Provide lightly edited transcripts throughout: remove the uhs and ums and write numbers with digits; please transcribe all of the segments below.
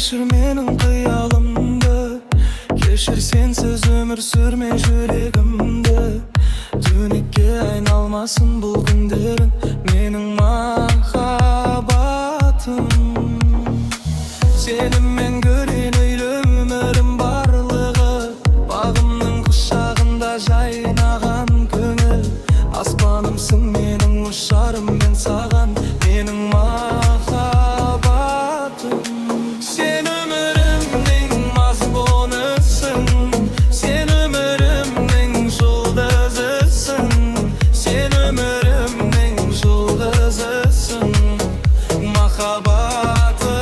Кешір менің қиялымды, кешір, сенсіз өмір сүрме жүрегімді. Түнекке айналмасын бұл күндерің, менің махаббатым. Сені мен көрейін өмірім барлығы, бағымның құшағында жайнаған көңіл. Аспанымсың менің, ұшарым мен саған, менің махаббатым. Сен өмірімнің мазмұнысың, сен өмірімнің жұлдызысың, сен өмірімнің жұлдызысың, махаббатым.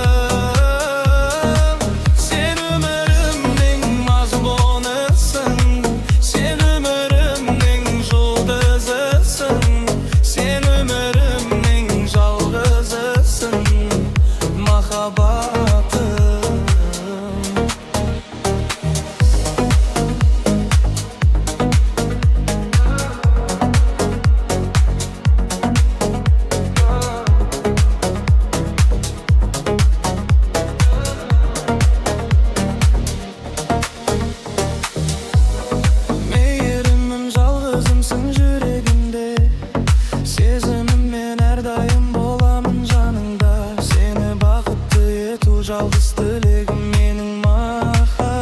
Сен өмірімнің мазмұнысың, сен өмірімнің жұлдызысың, сен өмірімнің жалғызысың, махаббатым. Мейірімім, жалғызымсың жүрегімде, сезіміммен әрдайым боламын жаныңда. Сені бақытты ету жалғыз тілегім, менің махаббатым.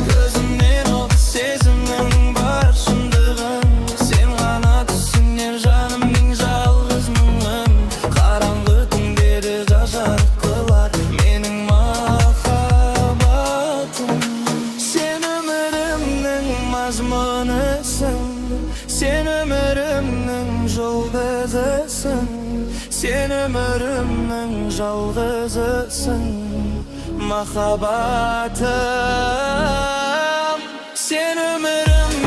Көзімнен оқы сезімнің бар шындығын, сен ғана түсінер жанымның жалғыз мұңын. Қараңғы түндерді жарық қылар менің махаббатым. Сен өмірімнің мазмұнысың, сен өмірімнің жұлдызысың, сен өмірімнің жалғызысың, махаббатым. Сен өмірімнің